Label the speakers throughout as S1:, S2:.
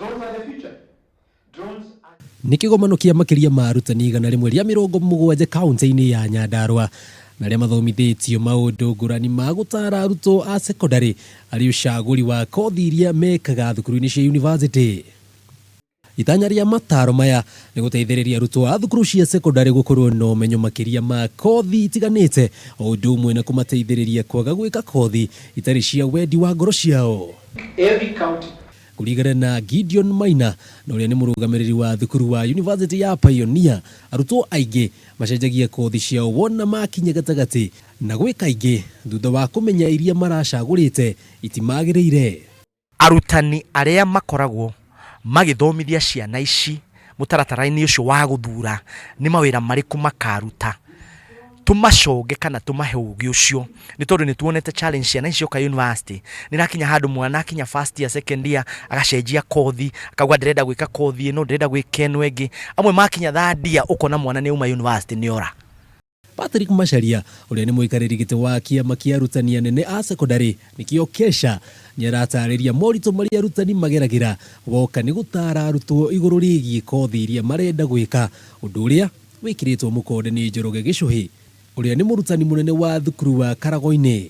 S1: Drones are the future. Drones are
S2: Nĩ kĩgomano kĩa makĩria ma arutani 170 kaunti-inĩ ya Nyandarua na arĩa mathomithĩtio maũndũ ngũrani ma gũtara arutwo a sekondarĩ arĩ ũcagũri wa kothi iria mekaga thukuru-inĩ cia yunivasĩtĩ. Itanya rĩa mataro maya nĩ gũteithĩrĩria arutwo a thukuru cia sekondarĩ gũkorwo na ũmenyo makĩria ma kothi itiganĩte o ũndũ ũmwe na kũmateithĩrĩria kwaga gwĩka kothi itarĩ cia wendi wa ngoro ciao.
S1: Every county.
S2: Kũringana na Gideon Maina na ũrĩa nĩ mũrũgamĩrĩri wa thukuru wa University ya Pioneer, arutwo aingĩ macenjagia kothi ciao wona makinya gatagatĩ na gwĩ kaingĩ thutha wa kũmenya iria maracagũrĩte itimagĩrĩire.
S3: Arutani arĩa makoragwo magĩthomithia ciana ici mũtaratara-inĩ ũcio wa gũthura nĩ mawĩra marĩkũ makaruta, tũmaconge kana tũmahe ũgĩ ũcio, nĩ tondũ nĩ tuonete challenge ciana ici cioka university, nĩ irakinya handũ mwana akinya first year, second year, agacenjia kothi, akauga ndĩrenda gwĩka kothi ĩno, ndĩrenda gwĩka ĩno ĩngĩ, amwe makinya third year ũkona mwana nĩ auma university nĩ ora.
S2: Patrick Macharia ũrĩa nĩ mũikarĩri gĩtĩ wa kĩama kĩa arutani anene a sekondarĩ nĩkĩo KESHA nĩ aratarĩria moritũ marĩa arutani mageragĩra woka nĩ gũtara arutwo igũrũ rĩgiĩ kothi iria marenda gwĩka, ũndũ ũrĩa wĩkĩrĩtwo mũkonde nĩ Njoroge Gĩchũhĩ ũrĩa nĩ mũrutani mũnene wa thukuru wa Karagoinĩ.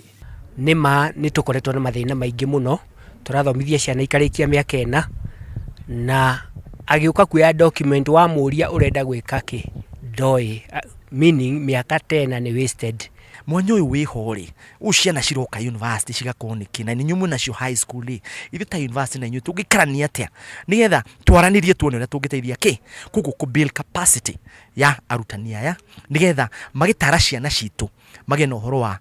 S4: Nĩ ma nĩ tũkoretwo na mathĩna maingĩ mũno, tũrathomithia ciana ikarĩkia mĩaka ĩna, na agĩũka kuoya document wamũria ũrenda gwĩka kĩ, ndoĩ, meaning mĩaka ta ĩna nĩ wasted.
S3: Mwanya ũyũ wĩho rĩ, ũũ ciana ciroka university cigakorwo nĩkĩ, na inyuĩ mwĩnacio high school rĩ, ithuĩ ta university na inyuĩ tũngĩikarania atĩa nĩgetha twaranĩrie tuone ũrĩa tũngĩteithia kĩ, koguo kũ build capacity ya arutani aya nĩgetha magĩtara ciana citũ magĩe na ũhoro wa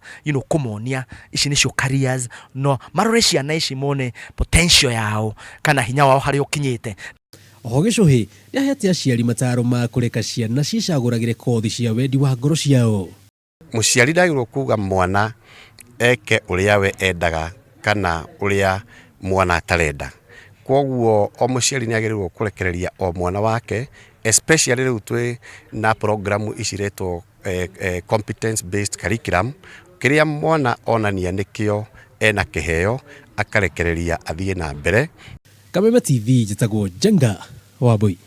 S3: kũmonia ici nĩcio careers, no marore ciana ici mone potential yao kana hinya wao harĩa ũkinyĩte.
S2: Oho Gĩchũhĩ nĩahete aciari mataro ma kũreka ciana ciĩcagũragĩre kothi cia wendi wa ngoro ciao.
S5: Mũciari ndagĩrĩirwo kuga mwana eke ũrĩa we endaga kana ũrĩa mwana atarenda. Kwoguo o mũciari nĩ agĩrĩirwo kũrekereria o mwana wake especially rĩu twĩ na program ici iretwo competence based curriculum, kĩrĩa mwana onania nĩkĩo ena kĩheo akarekereria athiĩ na mbere.
S2: Kameme TV njĩtagwo Njenga Wambui.